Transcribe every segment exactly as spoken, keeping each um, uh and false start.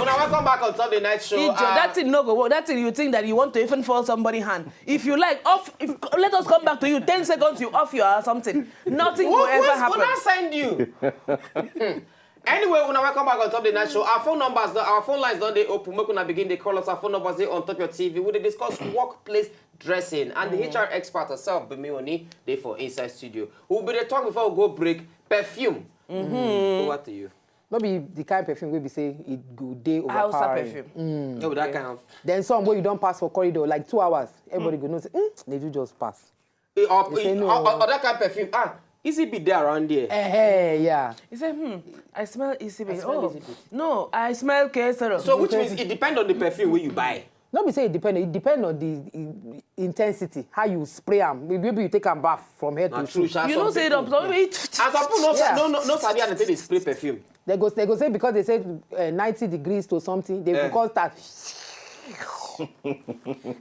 Now, welcome back on Top the Night Show. Ijo, Uh, that thing no go work. That thing you think that you want to even fall somebody hand. If you like, off. If, let us come back to you. Ten seconds, you off your something. Nothing who, will ever who's, who happen. not send you? Hmm. Anyway, when I welcome back on Top the Night Show, our phone numbers, our phone lines don't they open. Make una begin they call us. Our phone numbers they on top your T V. We dey discuss workplace dressing, and the H R expert herself, Bimi Oni, they for inside studio. We'll be the talk before we go break. Perfume. Over to you. No be the kind perfume wey be say e go dey Hausa overpowering. Perfume. No, be that kind of. Then some wey you don pass for corridor like two hours, everybody go know say, mm, Neju just pass. Eh, or, They say eh, no. or, or that kind of perfume. Ah, is it be there around there? Eh, yeah. He said, hmm, I smell Isibe. smell Oh, Isibe. No, I smell Kesoro. So, which means it depends on the perfume where you buy. No be say e depend, e depend on the in- intensity, how you spray am. Maybe you take am baff from head Na to true, toe. sha, You some know, say it people- up. So maybe And some people no, Yeah. no, no, no sabi how they take dey spray perfume. They go, they go say because they say uh, ninety degrees to something, they Eh. go come start.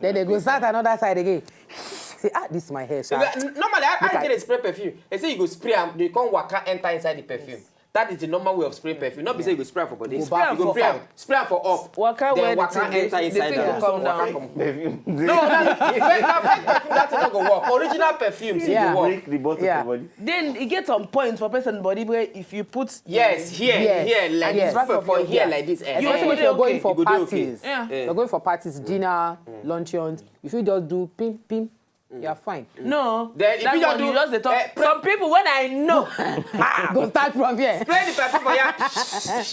Then they go start another side again. Say, ah, this is my hair, sha. Normally, I, I Look at take dey spray perfume. They say you go spray am, they come waka enter inside the perfume. That is the normal way of spraying perfume. Not be say you go spray am for body. Go back. You go spray am, spray am for up. Waka Then wear the waka thing, enter the inside thing am. go come Waka down. come. Perfume. No, na fake, na fake perfume that thing no go work. Original perfume, see, Yeah. go work. Break the bottle Yeah. for body. Then e get some points for person body where if you put Yes, here, Yes. here, like Yes. this. Put for here, like this. Eh. Especially if dey you're going okay. for You go dey parties. Okay. Yeah. Eh. You're going for parties, dinner, luncheons. If you just do pim pim, you're fine. No, Then if that you just one do, you just dey talk. eh, pre- Some people when I know, Go start from here. Spray the perfume for here.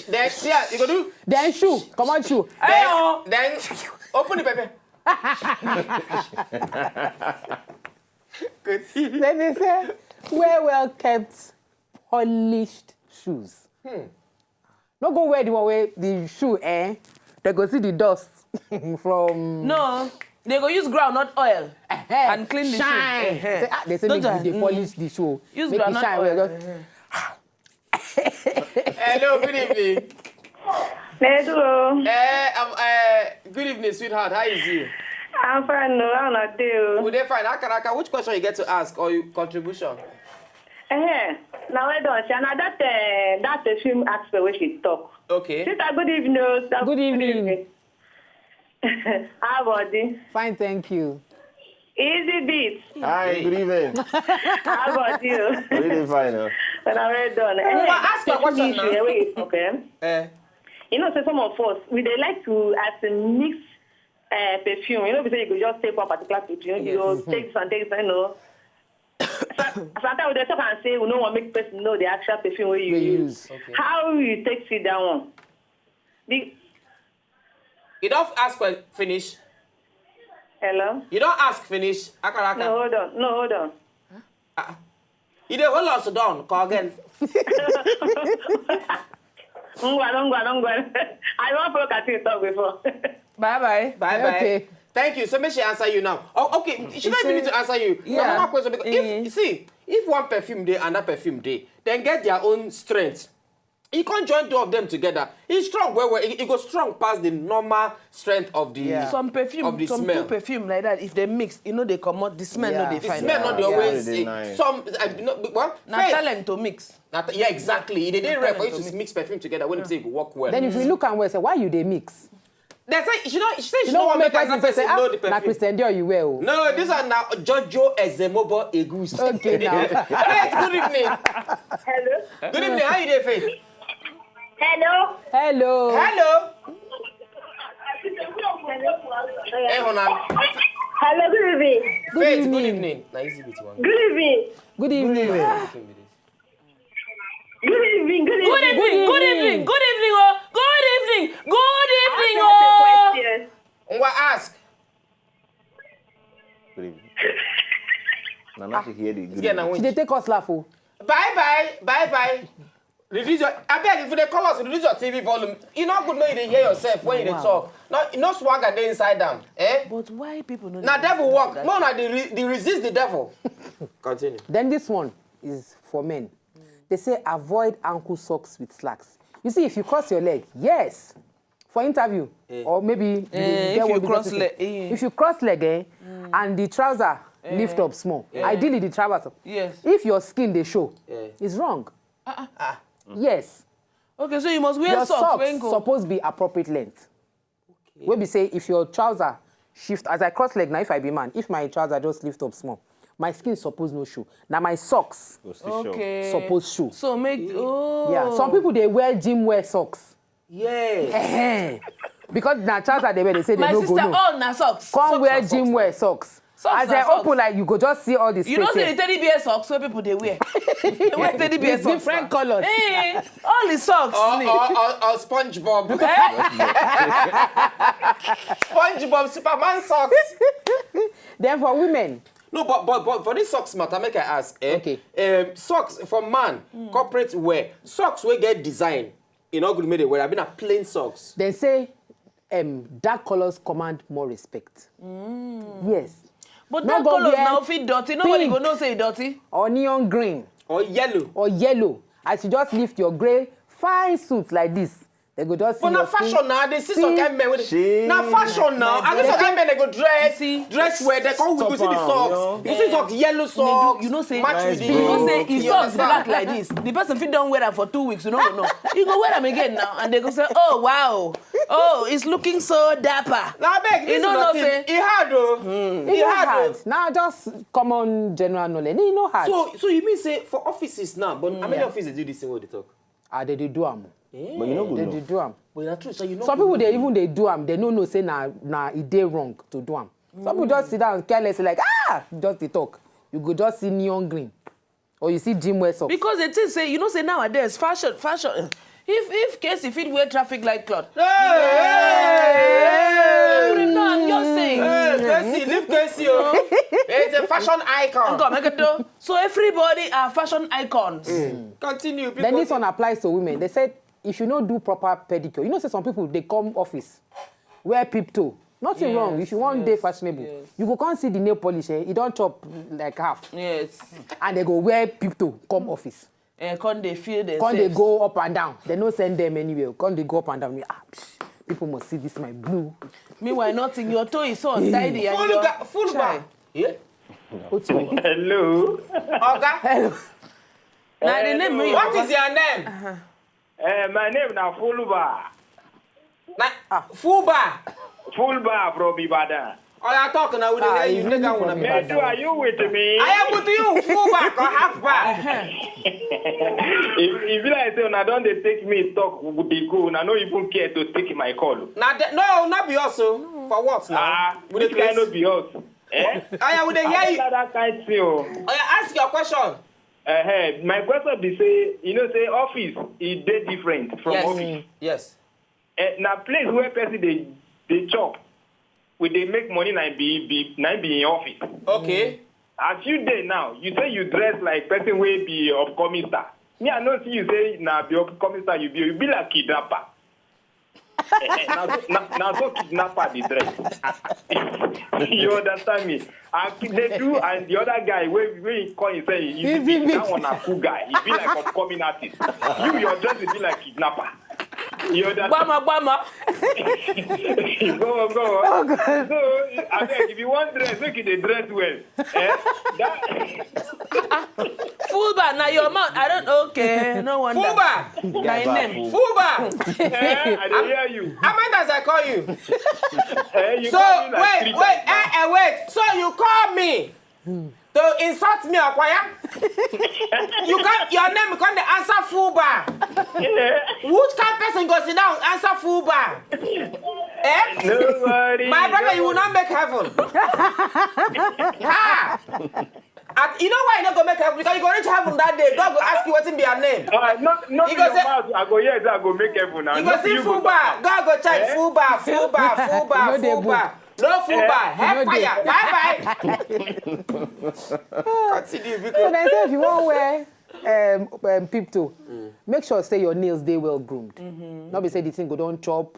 Then here, you go do. Then shoe, come on shoe. Hey, Then, oh. Then open the perfume. Continue. Then they say, wear well kept, polished shoes. No go wear the one where the shoe, eh? They go see the dust from. No, they go use groundnut oil and clean the Shine. shoe. Eh, eh. Say, ah, they say Don't make you- they mm. Polish the shoe. Use Make it groundnut shine oil. Well. Eh, eh. Hello, good evening. Hello. Eh, um, eh, good evening, sweetheart. How is you? I'm fine, no, how una dey o? We dey fine. Akaraka, which question you get to ask or you contribution? Eh, now well done. Shana, that uh, that perfume aspect where she talk. Okay. Sister, good evening. O. Sister, Good evening. How about you? Fine, thank you. Easy beat. Hi, good evening. How about you? Really fine, huh? But I well done. Well, ask your question now. Wait, okay. Eh, You know, so some of us, we they like to as a mix uh, perfume. You know, because you could just take one particular perfume, you go take this and take this, you know. So- Sometimes they talk and say, we don't want make person know the actual perfume we you We use. use. Okay. How you take see that one? The, you don't ask well finish. Hello? You don't ask finish. Akaraka. No, hold on. No, hold on. Ah. You dey hold us down. Call again. Ngwa, ngwa, ngwa. I don't broke at talk before. Bye bye. Bye bye. Okay. Thank you. So make she answer you now. Oh, okay. She don't even need to answer you. Yeah. Another question because Eh. if see if one perfume dey and that perfume dey, then get their own strength. You can't join two of them together. It's strong well well. It, it go strong past the normal strength of the Yeah. Some perfume, of the some smell. Two perfume like that. If they mix, you know they come out. The smell Yeah. no dey The fine. smell not the Yeah, always they eh, nice. Some I, no, but Na faith. Talent to mix. Na th- yeah, exactly. They dey Na rare for you talent to to mix perfume together when they say it go work well. Then if you look and well, say, why you they mix? They say she don't. She say she You don't know what want make make another person say, person ah, know the na perfume. Christian Dior you wear. Oh. No, this one now Jojo Ezemobo Egus. Okay, now. Faith, good evening. Hello? Good evening. How you doing, Faith? Hello? Hello. Hello. Hey, hold on. Hello, good evening. Faith, good evening. Evening. Na easy with one. Good evening. Good evening. Good evening. Good evening. Good Good evening. evening. Good evening. Good evening. Oh. Good evening. Good evening. I Oh. have a question. Ngwa ask. Good evening. Now, not to hear the good Yeah, now evening. She dey take us laugh. Oh. Bye bye. Bye bye. Reduce your. I beg if you dey call us, reduce your T V volume. You not good. No, you dey hear yourself when you dey Wow. Talk. No, no swagger dey inside them. Eh? But why people no? Now dey devil listen work. to that? No, na the re- the resist the devil. Continue. Then this one is for men. They say avoid ankle socks with slacks. You see, if you cross your leg, yes, for interview, Eh. or maybe you Eh, get if one you business cross meeting. leg, eh. If you cross leg, eh, and the trouser lift up small, Eh. ideally the trouser. Yes. If your skin they show, Eh. it's wrong. Ah. Yes. Okay, so you must wear Your socks socks when go. Suppose be appropriate length. Wey be say if your trouser shift, as I cross leg now, if I be man, if my trouser just lift up small, my skin suppose no show. Na my socks Go still show. Okay. Suppose show. So make oh. Yeah, some people dey wear gym wear socks. Yes. Ehen. Because na trouser dey wear, they say they My no go sister, know. all na socks. Come Socks wear na gym socks. wear socks. Socks As na I socks. Open like you go just see all the space. You know say Here. the teddy bear socks wey people dey wear. They wear teddy bear It's socks. Different na. Colors. Hey, all the socks. Or, ni. or, or, or SpongeBob. SpongeBob Superman socks. Then for women, No, but but but for this socks matter, make I ask. Eh? Okay. Um, socks for man, corporate wear. Socks wey get design. You know, good make they wear. I mean, a plain socks. They say um, dark colors command more respect. Yes. But No that go color wear now fit dirty. Nobody pink. Go know say e dirty. Or neon green Or yellow. Or yellow. As you just lift your gray fine suit like this, they go just see But na your skin. Fashion now. They see some See? kind men with Shey. Na fashion now. I mean, some kind men they go dress, See? Dress wear. They come with Stop you see the am, socks. yo. You see socks, yellow socks. You know say Match Nice with bro. You know the. say if You socks understand? Black like this, the person fit don wear am for two weeks. You no go know. You go wear am again now, and they go say, "Oh wow, oh it's looking so dapper." Now, beg, You this no is know nothing. say E hard though. E E no hard hard. though. Now just common general knowledge. E no hard. So so you mean say for offices now, but how many Yeah. offices do this thing wey they talk? Ah, they dey do am. But you no go They know. dey do am. But na true, so you know. Some people dey even dey do am. They no know say na na e dey wrong to do am. Some people just sit down carelessly like ah, just dey talk. You go just see neon green, or you see gym wear socks. Because they think say you know say nowadays fashion fashion. If if Casey fit wear traffic light cloth. Hey! No, I'm just saying. Hey, Casey, leave Casey, oh. He's a fashion icon. Come, make it do. So everybody are fashion icons. Continue. Then this one applies to women. They said if you no do proper pedicure, you know say some people they come office wear peep toe. Nothing wrong if you want dey fashionable. You go come see the nail polish, eh? You don chop like half, Yes. And they go wear peep toe come office. And come they feel themselves. Come they go up and down. They no send them anywhere. Come they go up and down. Ah, psh, people must see this my blue. Meanwhile, nothing. Your toe is so untidy. And Full your ga- full Chai. back. Yeah. Hello. Oga. Hello. Now the name. What is your name? Eh, my name na Fuluba. Na Fuba. Fuluba from Ibadan. Oh, you talk now. We dey Ah, hear you. he's Nigga, really wanna from be Ibadan. Edu, are you with me? I am with you. Full back or half back. If, if you like say una don dey take me talk with the go, una no even care to take my call. Now, no, not be us. Oh. For what now? Ah, We dey which kind crazy. No be us? Eh? I am with the I hear. don't like that kind thing. Oh. Oh, yeah, ask your question. Uh-huh. My question be say, you know say office e dey different from Yes. office. Yes. Eh, na place where person dey dey chop, we dey make money na be be na be in office. Okay. As you dey now, you say you dress like person wey be upcoming star. Me, I no see you say na be upcoming star you be. You be like kidnapper. Eh, eh, na so na, na so kidnapper dey dress. You understand me? And they do, and the other guy wey wey he call himself, he, He's he, in that it. One na cool guy. He be like upcoming artist. You, your dress dey be like kidnapper. You understand? Gbama gbama. Go on, go on. So, I beg, if you want dress, make you dey dress well. Eh? That, Fuba, now your mouth. I don't. Okay, no wonder. Fuba. Na him name. Fuba. eh, I dey hear you. How many times I call you? Eh, you So call me like wait, three wait, times now. Eh, eh, wait. So you call me to insult me, Okwaya? You got your name, you come dey answer Fuba. Eh, Which kind person go sit down answer Fuba? Eh? no worry. My brother, you will not make heaven. Ha! At, you know why you no go make heaven? Because you go reach heaven that day. God go ask you wetin be your name. Uh, no, no, You be go your say- mouth. I go hear, I go make heaven. You go see Fuba. God go check Eh? Fuba, Fuba, Fuba, No dey Fuba. No Fuba. No dey. Hellfire. Bye bye. Continue, So because they say if you want wear um, um, peep toe, make sure say your nails dey well groomed. Not be say the thing go don chop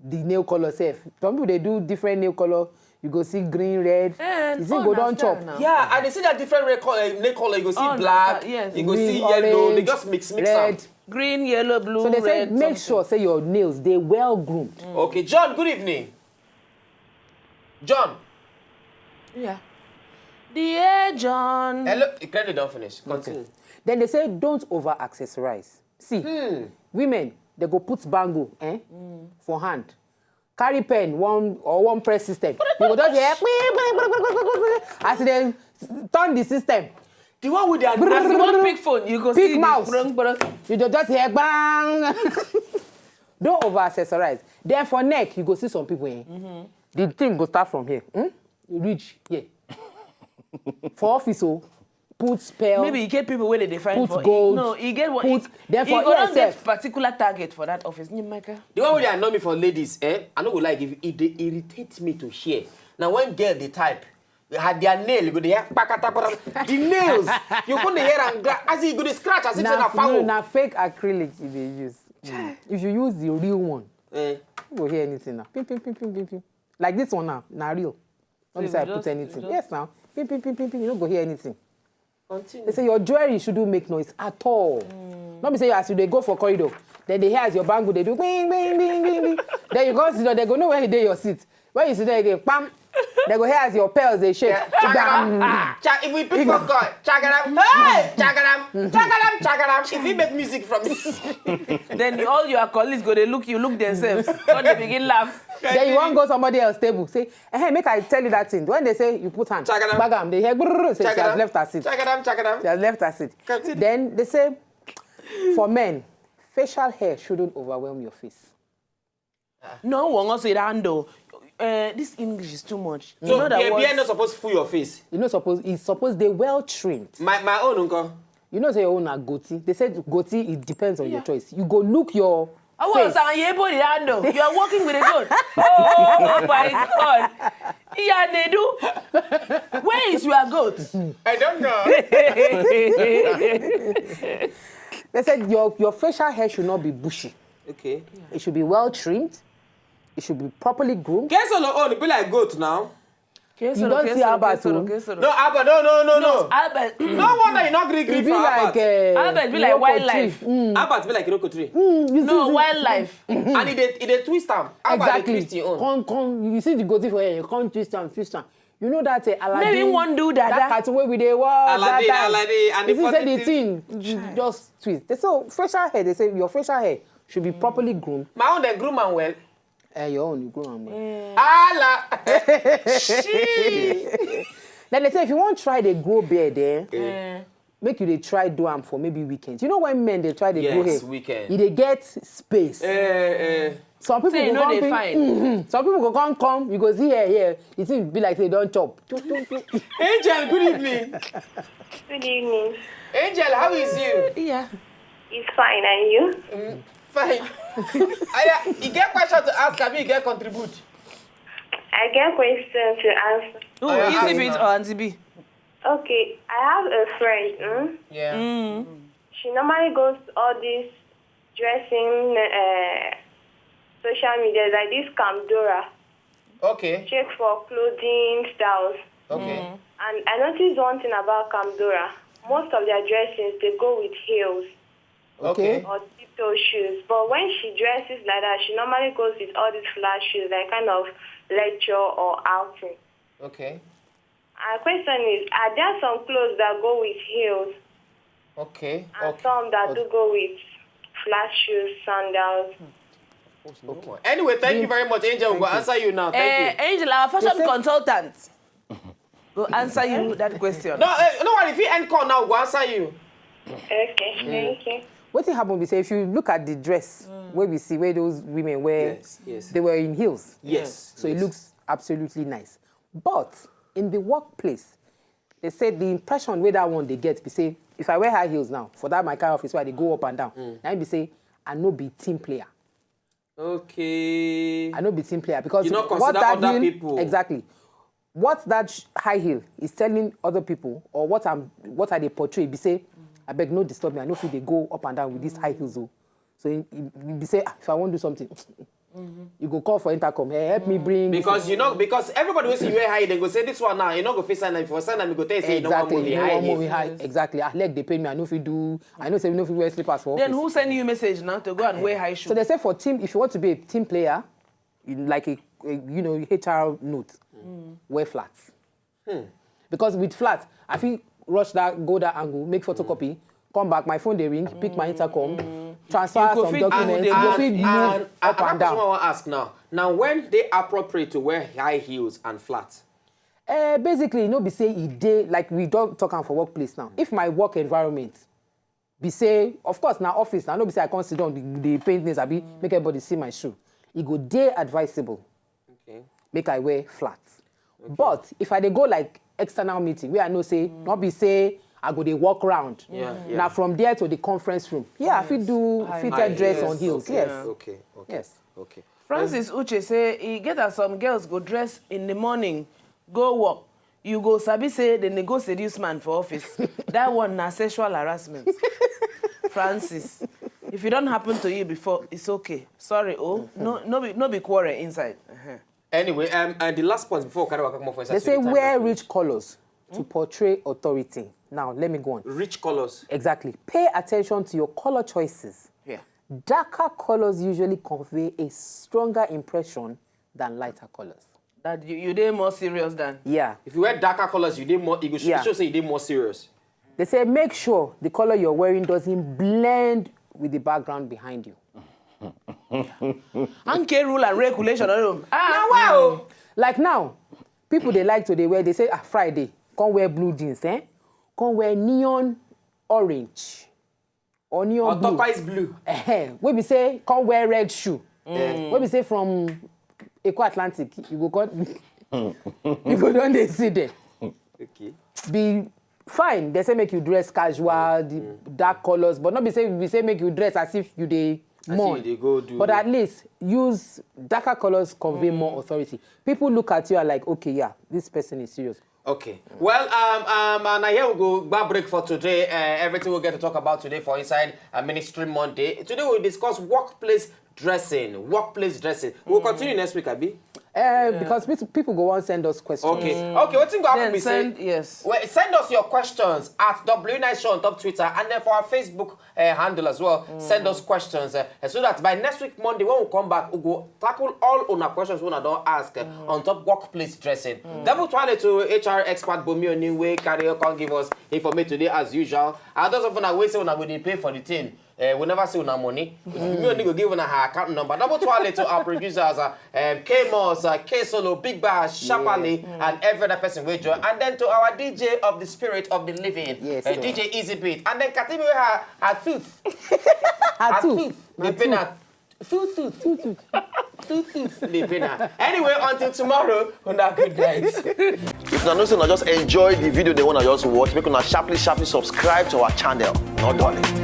the nail color sef. Some people dey do different nail color. You go see green, red. Eh, The thing oh, go na don style chop. now. Yeah, and you see that different red color, nail color. You go see Oh, na black. style, yes. You go Green, see yellow. They orange, just mix, mix red. Up. Green, yellow, blue, So they say red. make Something. Sure say your nails dey well groomed. Okay, John. Good evening. John. Yeah. Dear John. Hello. The credit don't finish. Continue. Then they say don't over accessorize. See, women, they go put bangle, eh, for hand. Carry pen, one or one press system. You go just hear, as they turn the system. The one with their As you wan pick phone, you go Pick see mouse. the brong brong. You go just hear bang. Don't over accessorize. Then for neck, you go see some people, eh? The thing go start from here. Hmm? Reach here. For office, oh, put spell. Maybe you get people where they find Put for gold, No, you get what. put- It, then you for go here not get sef. Particular target for that office. Nyemaka. The one wey dey annoy me for ladies, eh? I no go like if it dey irritate me to share. Na when girl dey type, her their nail go dey hear kpakata kpakata. The nails, you go dey hear am gra- as e go dey scratch as if say na na, fowl. Na fake acrylic you dey use. If you use the real one, Eh, you go hear anything now. Pim pim pim pim pim pim. Like this one now, na real. No be So say I you put just- anything. you just- Yes now. Pim pim pim pim pim. You no go hear anything. They continue. Say your jewelry shouldn't make noise at all. No be say as you dey go for corridor, then they hear as your bangle dey do bing bing bing bing bing. Then you go sit down, they go know where you dey your seat. When you sit down again, pam, they go hear as your pearls dey shake. Bam. Cha, if we pick for God, chagaram, hey, chagaram, chagaram, chagaram. If he make music from me, Then all your colleagues go they look you, look themselves. When they begin laugh. Then you wan go somebody else table. Say, hey, make I tell you that thing. When they say you put hand, Chagaram. Bagam, they hear brrr, say she has Chagaram. Left her seat. Chagaram, chagaram. She has left her seat. Continue. Then they say, for men, facial hair shouldn't overwhelm your face. No one wants to handle. Uh, this English is too much. So in other beer, words, beer no suppose full your face. You know, suppose it's supposed they well trimmed. My my own nko. You know, say your own na goatee. They said goatee. It depends on your choice. You go look your I was face. saying, yeah, body handle. You are working with a gun. Oh my God. Yeah, they do. Where is your goat? I don't know. They said your your facial hair should not be bushy. Okay. It should be well trimmed. It should be properly groomed. Kesolo own be like goat now. You don't see Albert, oh. No, Albert, no, no, no, no. Albert. No wonder you not gree gree It be for like Albert. uh, Albert be like Iroko wildlife. Tree. Mm. Albert be like Iroko tree. Mm, you No see- wildlife. And he dey he dey twist am. Albert dey Exactly. Twist him own. Come, come. You see the goatee for here. You come twist am, twist am. You know that uh, Aladdin. Maybe one do that. That cartoon wey we dey watch. Aladdin, that time. Aladdin, and You the see say funny the thing just twist. So facial hair, they say your facial hair should be properly groomed. My own dem groom am well. Eh, your own, you groom am well. Ala. Then they say if you want try dey grow beard, eh, Eh. make you dey try do am for maybe weekends. You know when men dey try dey grow Yes, hair, weekend. You dey get space. Eh, eh. Some people Say you go know come they pin- fine. Mhm. Some people go come come, you go see here here. You think be like say you don chop. Angel, good evening. Good evening. Angel, how is you? Yeah. It's fine, and you? Mm, fine. Aya, you get question to ask, abi you get contribute? I get question to answer. Who Oh, yeah, is ask it now. or Auntie B? Okay, I have a friend. Hmm? Yeah. Mm. She normally goes to all these dressing uh, social media like this Camdora. Okay. Check for clothing styles. Okay. And I noticed one thing about Camdora. Most of their dressings, they go with heels Okay. or tiptoe shoes. But when she dresses like that, she normally goes with all these flat shoes, like kind of lecture or outing. Okay. My question is, are there some clothes that go with heels Okay. and Okay. some that do go with flat shoes, sandals? Okay. Anyway, thank you very much, Angel. We'll answer you now. Thank Eh, Angel, our fashion consultant, go answer you that question. you. No, eh, no worry. If you end call now, we'll answer you. Okay, thank you. Wetin happen be say if you look at the dress wey we see where those women wear, Yes, yes. They were in heels. Yes. So it yes. Looks absolutely nice. But in the workplace, they say the impression where that one they get be say if I wear high heels now for that my kind of office where they go up and down, now be say I no be team player. Okay. I no be team player because You no what consider that other heel, people. Exactly. What that sh- high heel is telling other people or what I'm what I dey portray be say, I beg no disturb me. I no fit dey go up and down with these high heels. Oh. So you, you, you be say ah, if I want do something, you go call for intercom. Hey, help me bring. This Because you know, because everybody will see you wear high, they go say this one now. You know, go face and if you sign, you go tell you say you don't want Exactly. move You in know high what movie heels. High. Exactly. Ah, leg they pain me. I no fit do. I know say we no fit wear slippers for Then office. Who send you message now to go and wear high shoes? So they say for team, if you want to be a team player, you, like a, a you know H R note, wear flats. Because with flats, I fit rush that, go that angle, make photocopy, come back, my phone they ring, pick my intercom, Transfer You go some fit documents, do you go that. fit And, move and, up and and that question I down. want to ask now. Now, when they appropriate to wear high heels and flat? Uh, basically, no be say e dey like we don talk am for workplace now. If my work environment be say, of course, na office, na no be say I come sit down dey, dey paint nails abi make everybody see my shoe. E go dey advisable Okay. make I wear flat. But if I dey go like external meeting where I know say no be say I go dey walk round. Yeah, yeah. Na from there to the conference room. Yeah, I fit do High fitted High dress heels. on heels. Okay, Yes. Okay. Okay. Yes. Okay. Francis Uche say e get as some girls go dress in the morning, go work. You go sabi say dem dey go seduce man for office. That one na sexual harassment. Francis, if it don happen to you before, it's okay. Sorry, oh, no, no be, no be quarrel inside. Uh-huh. Anyway, um, and the last point before we carry our come for inside. They say the time wear that rich colors to portray authority. Now, let me go on. Rich colors. Exactly. Pay attention to your color choices. Yeah. Darker colors usually convey a stronger impression than lighter colors. That you, you dey more serious than. Yeah. If you wear darker colors, you dey more. You go show, Yeah. show say you dey more serious. They say make sure the color you're wearing doesn't blend with the background behind you. Anke rule and regulation. Oh, ah, Wow. Like now, people they like to they wear. They say ah Friday, come wear blue jeans, eh? Come wear neon orange or neon Or blue. Turquoise blue. Eh, we be say come wear red shoe. Eh, We be say from Eco Atlantic, you go come, you go don dey see there. Okay. Be fine. They say make you dress casual, the dark colors, but not be say be say make you dress as if you dey As if mourn. you dey go do. But at least use darker colors convey more authority. People look at you and like, okay, yeah, this person is serious. Okay. Well, um, um, and I hear we go back break for today. Uh, everything we get to talk about today for inside uh, Ministry Monday. Today we discuss workplace dressing. Workplace dressing. We'll continue next week, Abi. Uh, Because people- people go want send us questions. Okay. Okay. What thing go happen Then be send say? Yes. Well, send us your questions at W nine Show on top Twitter and then for our Facebook uh, handle as well. Send us questions uh, so that by next week Monday when we come back, we go tackle all on our questions we don't ask uh, on top workplace dressing. Double twale to H R expert Bomi Oni wey carry come give us information today as usual. I just often I say when I go dey pay for the thing. Uh, we never see una money. Me only go give una her account number. Double twale to our producers, uh, um, K Moss, uh, K Solo, Big Bash, Sharply, and every other person we join. And then to our D J of the spirit of the living, Yes, uh, sir. D J Easy Beat. And then Katibi with her, her tooth. Her Her tooth. tooth. Her The pain tooth. her. Tooth, tooth. Tooth, tooth. The pain her. Anyway, until tomorrow, una good night. If una know say una just enjoy the video, they wanna just watch, make una sharply, sharply subscribe to our channel. No darling.